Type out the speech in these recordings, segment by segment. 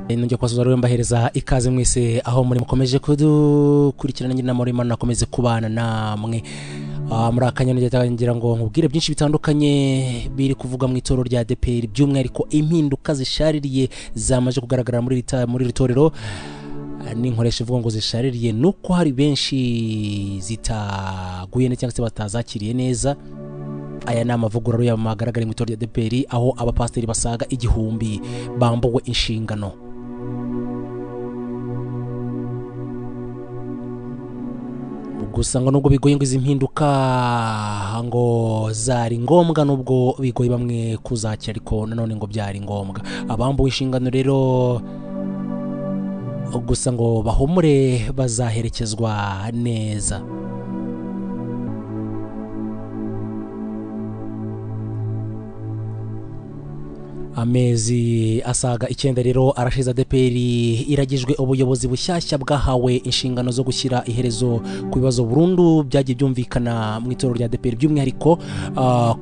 Nongeye kubasuhuza rero, mbahereza ikaze mwese aho muri mukomeje kudukurikirana. Nyine muri Imana akomeze kubana namwe. Muri akanya ngira ngo nkubwire byinshi bitandukanye biri kuvuga mu itorero rya ADEPR, by'umwihariko impinduka zishaririye zamaze kugaragara muri iri torero. N'inkoresha ivuga ngo zishaririye nuko hari benshi zitaguye cyangwa se batazakiriye neza. Aya ni amavugurura y'amagaragara mu itorero rya ADEPR, aho abapasiteri basaga 1000 bambuwe inshingano. Gusa ngo nubwo bigoye ngo izi mpinduka ngo zari ngombwa, nubwo bigoye bamwe kuzakira, ariko nanone ngo byari ngombwa. Abambuwe inshingano rero gusa ngo bahumure, bazaherekezwa neza. Amezi asaga 9 rero arashize ADEPR iragijwe ubuyobozi bushyashya bwahawe inshingano zo gushyira iherezo ku bibazo burundu byagiye byumvikana mu itorero rya ADEPR, by'umwihariko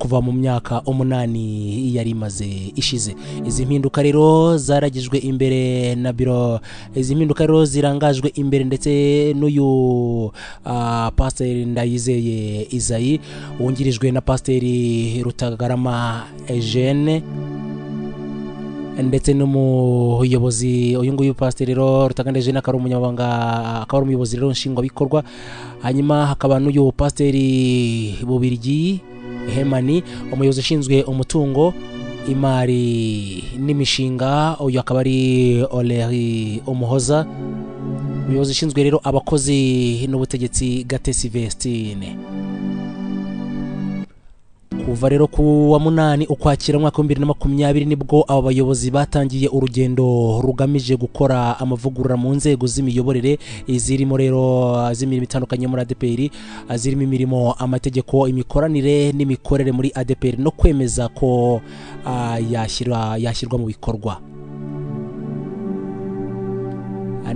kuva mu myaka 8 yari imaze ishize. Izi mpinduka rero zaragijwe imbere na biro, izi mpinduka rero zirangajwe imbere ndetse n'uyu Pasiteri Ndayizeye Isaie wungirijwe na Pasiteri Rutagarama Eugene ndetse n'umuyobozi uyu nguyu Pasiteri rero Rutaganda Eugene akaba ari umunyamabanga, akaba ari umuyobozi rero nshingwabikorwa. Hanyuma hakaba n'uyu Pasiteri Bubirigi Hemani, umuyobozi ushinzwe umutungo, imari n'imishinga, uyu akaba ari Oleri Umuhoza, umuyobozi ushinzwe rero abakozi n'ubutegetsi Gatesi Vestine. Kuva rero ku wa 8 Ukwakira mwaka 2020 nibwo aba bayobozi batangiye urugendo rugamije gukora amavugurura mu nzego z'imiyoborere, zirimo rero z'imirimo itandukanye muri ADEPR, zirimo imirimo, amategeko, imikoranire n'imikorere muri ADEPR, no kwemeza ko yashyirwa mu bikorwa.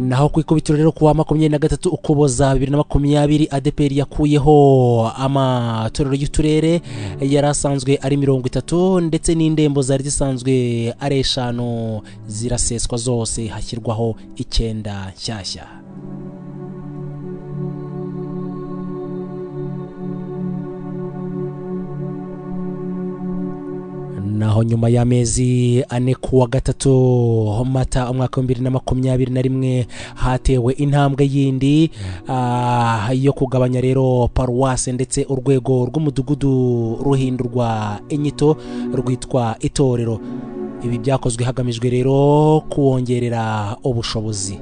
Naho ku ikubitiro rero kuwa 23 Ukuboza 2020 ADEPR yakuyeho amatorero y'uturere yari asanzwe ari 30, ndetse n'indembo zari zisanzwe ari 5 ziraseswa zose, hashyirwaho 9 nshyashya. Naho nyuma y'amezi 4 kuwa 3 Mata umwaka 2021 hatewe intambwe yindi yo kugabanya rero paruwase, ndetse urwego rw'umudugudu ruhindurwa inyito rwitwa itorero. Ibi byakozwe hagamijwe rero kuwongerera ubushobozi.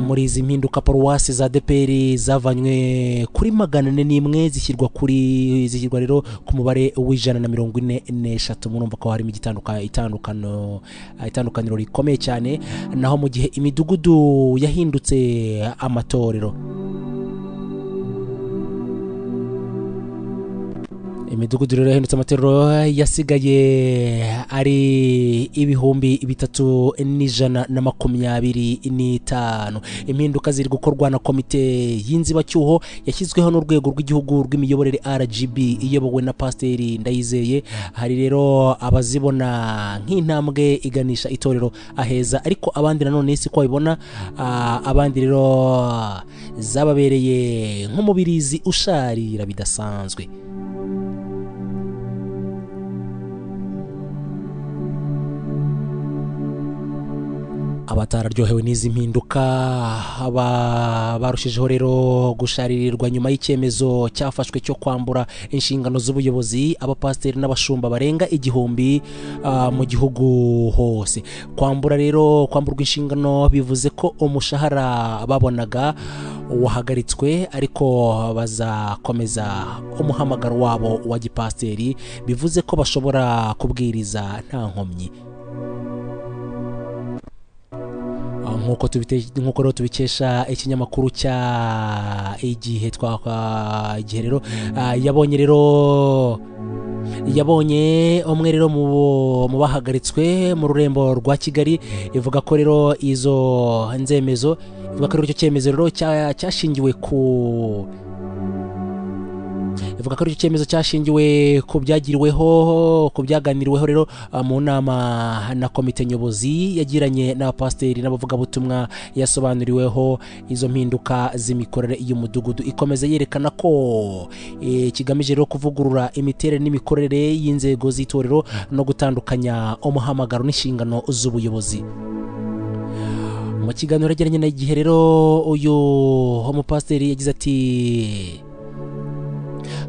Muri izi mpinduka paruwasi za ADEPR zavanywe kuri 401 zishyirwa kuri zishyirwa rero ku mubare w'143. Murumva ko harimo itandukaniro rikomeye cyane. Naho mu gihe imidugudu yahindutse amatorero, imidugudu rero yahindutse amatorero yasigaye ari 3125. Impinduka ziri gukorwa na komite y'inzibacyuho yashyizweho n'urwego rw'igihugu rw'imiyoborere RGB iyobowe na Pasiteri Ndayizeye. Hari rero abazibona nk'intambwe iganisha itorero aheza, ariko abandi nanone si ko babibona. Abandi rero zababereye nk'umubirizi usharira bidasanzwe. Abatararyohewe n'izi mpinduka barushijeho rero gusharirirwa nyuma y'icyemezo cyafashwe cyo kwambura inshingano z'ubuyobozi abapasiteri n'abashumba barenga 1000 mu gihugu hose. Kwambura rero, kwamburwa inshingano bivuze ko umushahara babonaga wahagaritswe, ariko bazakomeza umuhamagaro wabo wa gipasiteri, bivuze ko bashobora kubwiriza nta nkomyi. Nkuko rero tubikesha ikinyamakuru cya Igihe, igihe rero yabonye rero yabonye umwe rero mu bahagaritswe mu rurembo rwa Kigali, ivuga ko rero izo nzemezo, ivuga ko rero icyo cyemezo rero cyashingiwe ku Ivuga ko icyo cyemezo cyashingiwe ku byagiriweho, ku byaganiriweho rero mu nama na komite nyobozi yagiranye n'abapasiteri n'abavugabutumwa, yasobanuriweho izo mpinduka z'imikorere y'umudugudu. Ikomeza yerekana ko kigamije rero kuvugurura imiterere n'imikorere y'inzego z'itorero no gutandukanya umuhamagaro n'inshingano z'ubuyobozi. Mu kiganiro yagiranye na Igihe rero, uyu umupasiteri yagize ati: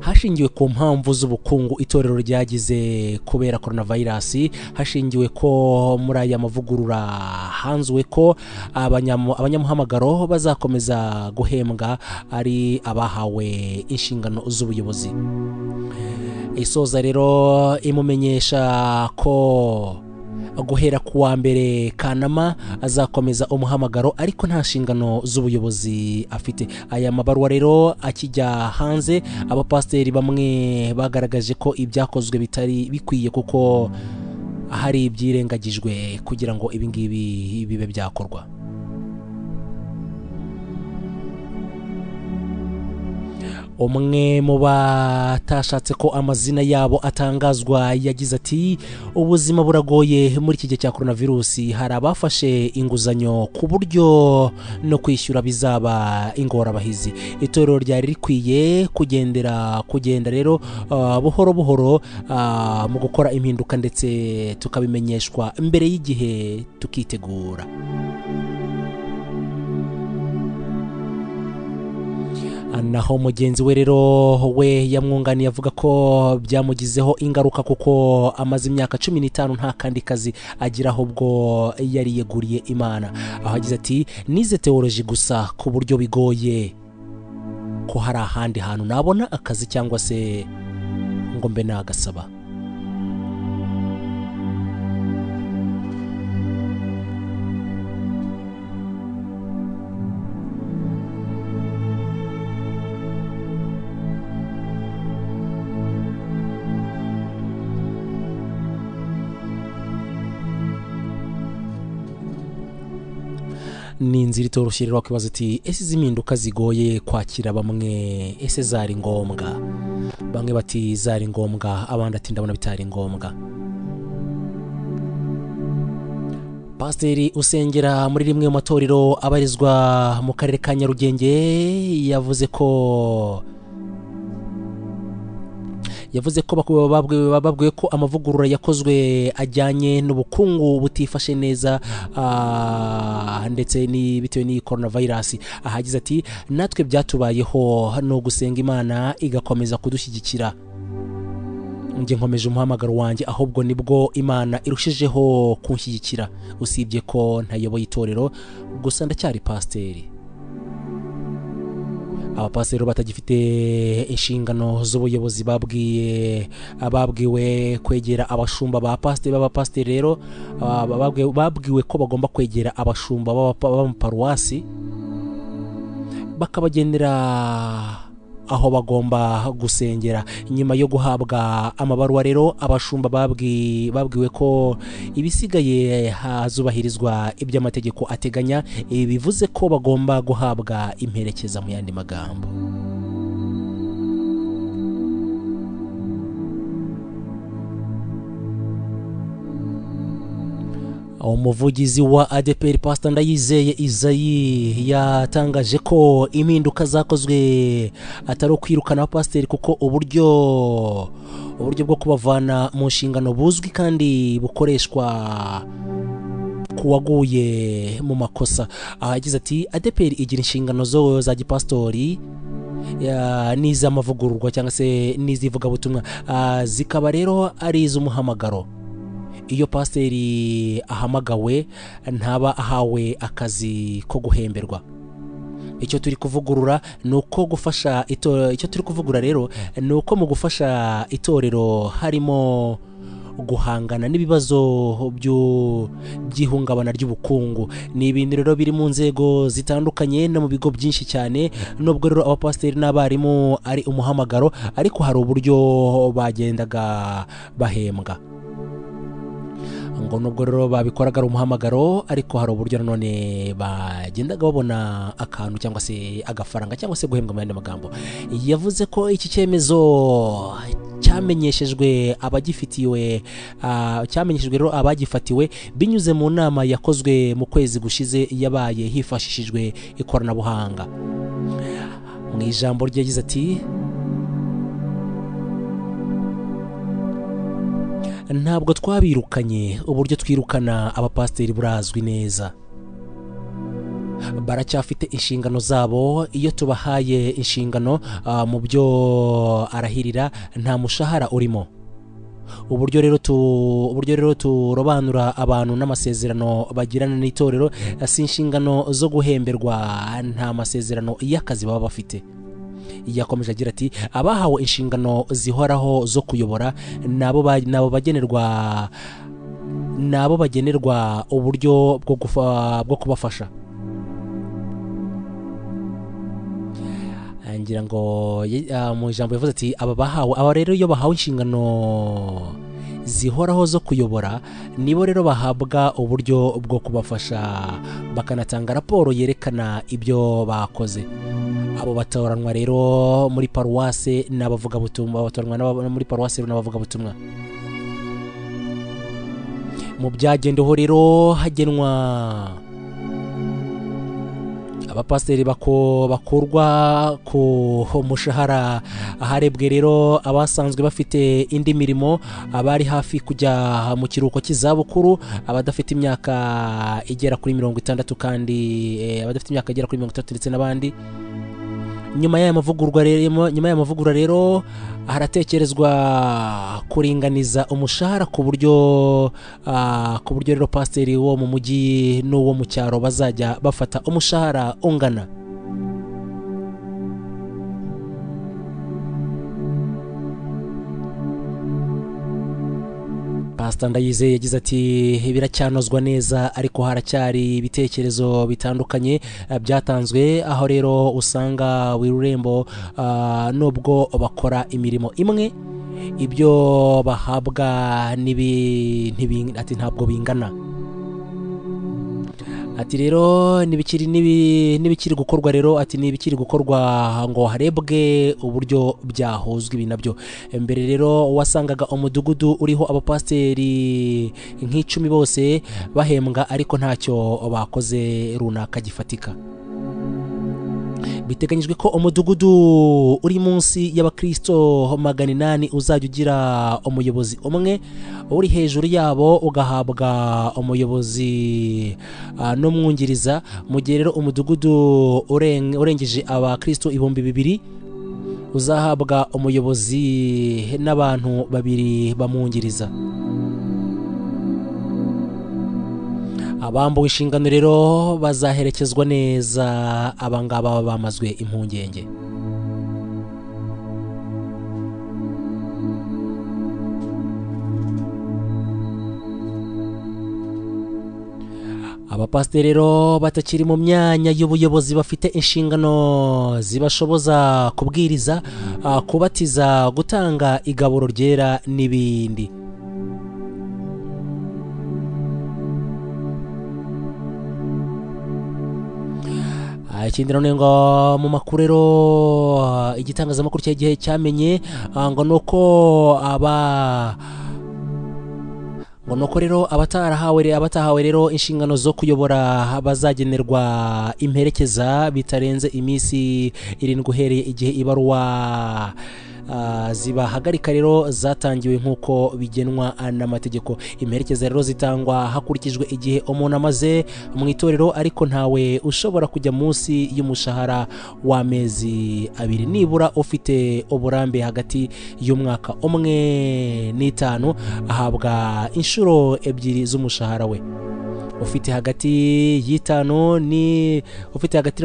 "Hashingiwe ku mpamvu z'ubukungu itorero ryagize kubera coronavirus, hashingiwe ko muri aya mavugurura hanzuwe ko abanyamuhamagaro bazakomeza guhembwa ari abahawe inshingano z'ubuyobozi." Isoza rero imumenyesha ko guhera ku wa 1 Kanama azakomeza umuhamagaro, ariko nta nshingano z'ubuyobozi afite. Aya mabaruwa rero akijya hanze, abapasiteri bamwe bagaragaje ko ibyakozwe bitari bikwiye, kuko hari ibyirengagijwe kugira ngo ibi ngibi bibe byakorwa. Umwe mu batashatse ko amazina yabo atangazwa yagize ati: "Ubuzima buragoye muri iki gihe cya coronavirus, hari abafashe inguzanyo ku buryo no kwishyura bizaba ingorabahizi. Itorero ryari rikwiye kugenda rero buhoro buhoro mu gukora impinduka, ndetse tukabimenyeshwa mbere y'igihe tukitegura." Naho mugenzi we rero we yamwunganiye avuga ko byamugizeho ingaruka, kuko amaze imyaka 15 nta kandi kazi agira, ahubwo yari yeguriye Imana. Aho agize ati: "Nize theology gusa, ku buryo bigoye ko hari ahandi hantu nabona akazi cyangwa se ngo mbe nagasaba." Ni inzira itoroshye rero. Wakwibaza ati: "Ese izi mpinduka zigoye kwakira bamwe, ese zari ngombwa?" Bamwe bati zari ngombwa, abandi ati ndabona bitari ngombwa. Pasiteri usengera muri rimwe mu matorero abarizwa mu karere ka Nyarugenge yavuze ko babwiwe ko amavugurura yakozwe ajyanye n'ubukungu butifashe neza, ndetse bitewe n'iyi coronavirus. Ahagize ati: "Natwe byatubayeho, no gusenga Imana igakomeza kudushyigikira. Njye nkomeje umuhamagaro wanjye, ahubwo nibwo Imana irushijeho kunshyigikira, usibye ko ntayoboye itorero gusa ndacyari pasiteri." Abapasiteri batagifite inshingano z'ubuyobozi babwiwe kwegera abashumba ba pasiteri b'abapasiteri rero babwiwe ko bagomba kwegera abashumba b'amaparuwasi bakabagendera aho bagomba gusengera. Nyuma yo guhabwa amabaruwa rero, abashumba babwiwe ko ibisigaye hazubahirizwa iby'amategeko ateganya. Ibi bivuze ko bagomba guhabwa imperekeza, mu yandi magambo. Umuvugizi wa ADEPR Pastor Ndayizeye Isaie yatangaje ko impinduka zakozwe atari ukwirukana abapasiteri, kuko uburyo bwo kubavana mu nshingano buzwi kandi bukoreshwa kuwaguye mu makosa. Ahagize ati: "ADEPR igira inshingano zo za gipastori n'iz'amavugururwa cyangwa se n'izivugabutumwa, zikaba rero ari iz'umuhamagaro. Iyo pasiteri ahamagawe ntaba ahawe akazi ko guhemberwa. Icyo turi kuvugurura ni uko gufasha icyo turi kuvugura rero ni uko mu gufasha itorero harimo guhangana n'ibibazo by'ihungabana ry'ubukungu. Ni ibintu rero biri mu nzego zitandukanye no mu bigo byinshi cyane. Nubwo rero abapasiteri n'abarimu ari umuhamagaro, ariko hari uburyo bagendaga bahembwa." Ngo nubwo rero babikoraga ari umuhamagaro, ariko hari uburyo nanone bagendaga babona akantu cyangwa se agafaranga cyangwa se guhembwa. Mu yandi magambo, yavuze ko iki cyemezo cyamenyeshejwe abagifitiwe, cyamenyeshejwe rero abagifatiwe binyuze mu nama yakozwe mu kwezi gushize yabaye hifashishijwe ikoranabuhanga. Mu ijambo rye yagize ati: "Ntabwo twabirukanye, uburyo twirukana abapasiteri burazwi neza, baracyafite inshingano zabo. Iyo tubahaye inshingano mu byo arahirira nta mushahara urimo. Uburyo rero turobanura abantu n'amasezerano bagirana n'itorero, si inshingano zo guhemberwa, nta masezerano y'akazi baba bafite." Yakomeje agira ati: "Abahawe inshingano zihoraho zo kuyobora nabo bagenerwa uburyo bwo kubafasha." Ngira ngo mu ijambo yavuze ati aba bahawe, aba rero iyo bahawe inshingano zihoraho zo kuyobora, nibo rero bahabwa uburyo bwo kubafasha, bakanatanga raporo yerekana ibyo bakoze. Abo batoranwa rero muri paruwase n'abavugabutumwa, batoranwa muri paruwase n'abavugabutumwa. Mu byagendeho rero hagenwa abapasiteri bakurwa ku mushahara, harebwe rero abasanzwe bafite indi mirimo, abari hafi kujya mu kiruhuko cy'izabukuru, abadafite imyaka igera kuri 60 kandi abadafite imyaka igera kuri 60 ndetse n'abandi. Nyuma y'aya mavugurura rero haratekerezwa kuringaniza umushahara ku buryo rero pasiteri wo mu mujyi n'uwo mu cyaro bazajya bafata umushahara ungana. Pastor Ndayizeye yagize ati: "Biracyanozwa neza, ariko haracyari ibitekerezo bitandukanye byatanzwe, aho rero usanga buri rurembo, nubwo bakora imirimo imwe, ibyo bahabwa ati ntabwo bingana." Ati rero n'ibikiri gukorwa rero, ati n'ibikiri gukorwa ngo harebwe uburyo byahuzwa ibi nabyo. Mbere rero wasangaga umudugudu uriho abapasiteri nk'10 bose bahembwa, ariko ntacyo bakoze runaka gifatika. Biteganyijwe ko umudugudu uri munsi y'abakristo 800 uzajya ugira umuyobozi umwe, uri hejuru yabo ugahabwa umuyobozi n'umwungiriza, mu gihe rero umudugudu urengeje abakristo 2000 uzahabwa umuyobozi n'abantu babiri bamwungiriza. Abambuwe inshingano rero bazaherekezwa neza, abangaba baba bamazwe impungenge. Abapasiteri rero batakiri mu myanya y'ubuyobozi bafite inshingano zibashoboza kubwiriza, kubatiza, gutanga igaburo ryera n'ibindi. Ikindi nanone ngo mu makuru rero igitangazamakuru cy'igihe cyamenye, ngo nuko rero abatahawe rero inshingano zo kuyobora bazagenerwa imperekeza bitarenze iminsi 7 uhereye igihe ibaruwa zibahagarika rero zatangiwe nk'uko bigenwa n'amategeko. Imperekeza rero zitangwa hakurikijwe igihe umuntu amaze mu itorero, ariko ntawe ushobora kujya munsi y'umushahara w'amezi 2 nibura. Ufite uburambe hagati y'umwaka 1 n'5 ahabwa inshuro 2 z'umushahara we. Ufite hagati rero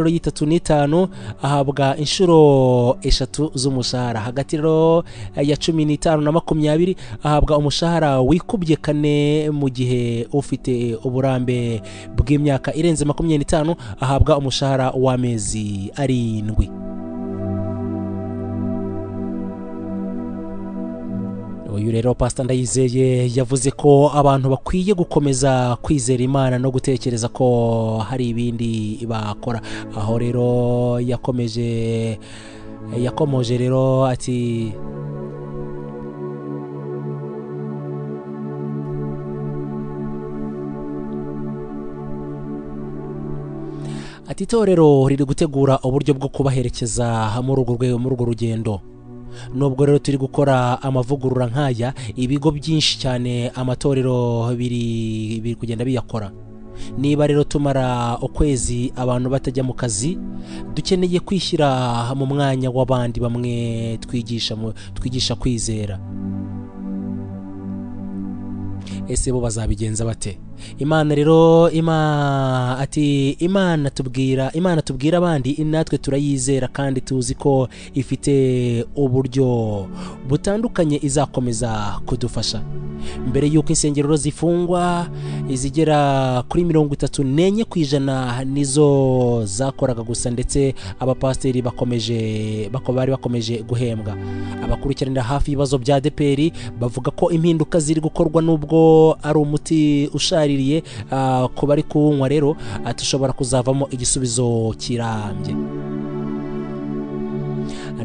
y'3 n'5 ahabwa inshuro 3 z'umushahara. Hagati rero ya 15 na 20 ahabwa umushahara wikubye kane, mu gihe ufite uburambe bw'imyaka irenze 25 ahabwa umushahara w'amezi 7. Uyu rero Pastor Ndayizeye yavuze ko abantu bakwiye gukomeza kwizera Imana no gutekereza ko hari ibindi bakora. Aho rero yakomoje rero ati itorero riri gutegura uburyo bwo kubaherekeza muri urwo rwego, muri urwo rugendo. Nubwo rero turi gukora amavugurura nk'aya, ibigo byinshi cyane amatorero biri kugenda biyakora. Niba rero tumara ukwezi abantu batajya mu kazi, dukeneye kwishyira mu mwanya w'abandi bamwe twigisha kwizera. Ese bo bazabigenza bate? Imana rero ati Imana tubwira abandi, natwe turayizera kandi tuzi ko ifite uburyo butandukanye izakomeza kudufasha. Mbere y'uko insengero zifungwa, izigera kuri 34% nizo zakoraga gusa, ndetse abapasteri bari bakomeje guhembwa. Abakurikiranira hafi ibibazo bya ADEPR bavuga ko impinduka ziri gukorwa nubwo ari umuti ushaririye ku bari kuwunywa rero tushobora kuzavamo igisubizo kirambye.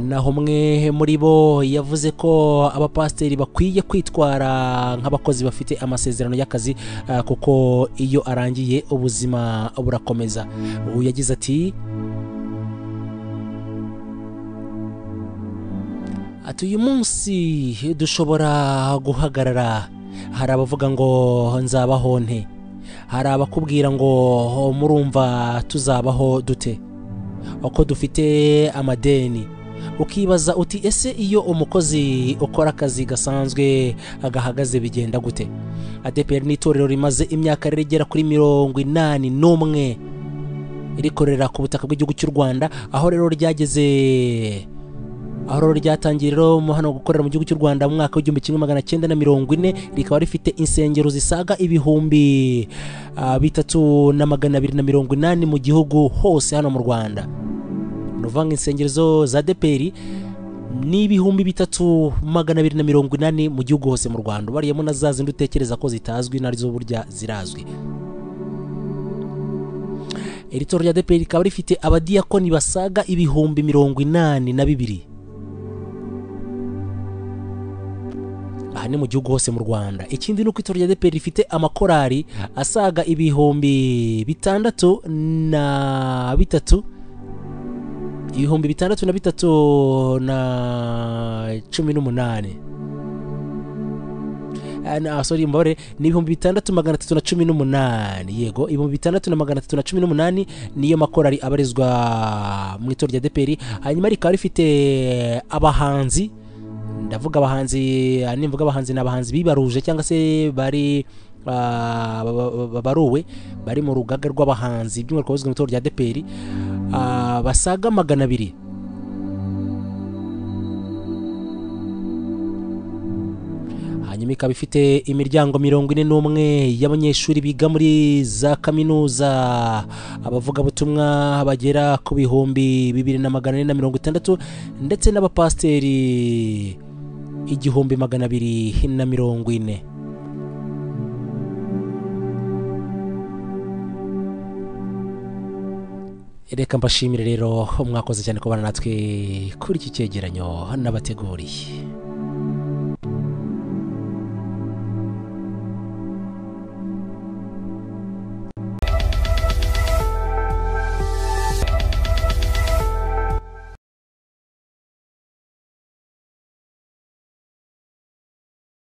Naho umwe muri bo yavuze ko abapasteri bakwiye kwitwara nk'abakozi bafite amasezerano y'akazi, kuko iyo arangiye ubuzima burakomeza. Uyu yagize ati uyu munsi dushobora guhagarara, hari abavuga ngo nzabaho nte, hari abakubwira ngo murumva tuzabaho dute, uko dufite amadeni. Ukibaza uti ese iyo umukozi ukora akazi gasanzwe agahagaze bigenda gute? ADEPR ni itorero rimaze imyaka rigera kuri 81 rikorera ku butaka bw'igihugu cy'u Rwanda, aho rero ryageze aho ryatangiye rero hano gukorera mu gihugu cy'u Rwanda mu mwaka w'1940, rikaba rifite insengero zisaga 3280 mu gihugu hose hano mu Rwanda. Nuvanga insengero za ADEPR ni 3280 mu gihugu hose mu Rwanda. Bariyemo na za zindi utekereza ko zitazwi nazo burya zirazwi. Iri torero rya ADEPR rikaba rifite abadiyakoni basaga 82,000. Aha ni mu gihugu hose mu Rwanda. Ikindi nuko itorero rya ADEPR rifite amakorari asaga 6003, 600318. Sorry mbore, ni 6318. Yego, 6318 niyo makorari abarizwa mu itorero rya ADEPR. Hanyuma rikaba rifite abahanzi, ndavuga abahanzi, nimvuga abahanzi n'abahanzi bibaruje cyangwa se bari babaruwe bari mu rugaga rw'abahanzi by'umwihariko bazwi mu itorero rya ADEPR basaga 200. Hanyuma ikaba ifite imiryango 41 y'abanyeshuri biga muri za kaminuza, abavugabutumwa bagera ku 2460 ndetse n'abapasteri 1240. Reka mbashimire rero mwakoze cyane kubana natwe kuri iki cyegeranyo nabateguriye.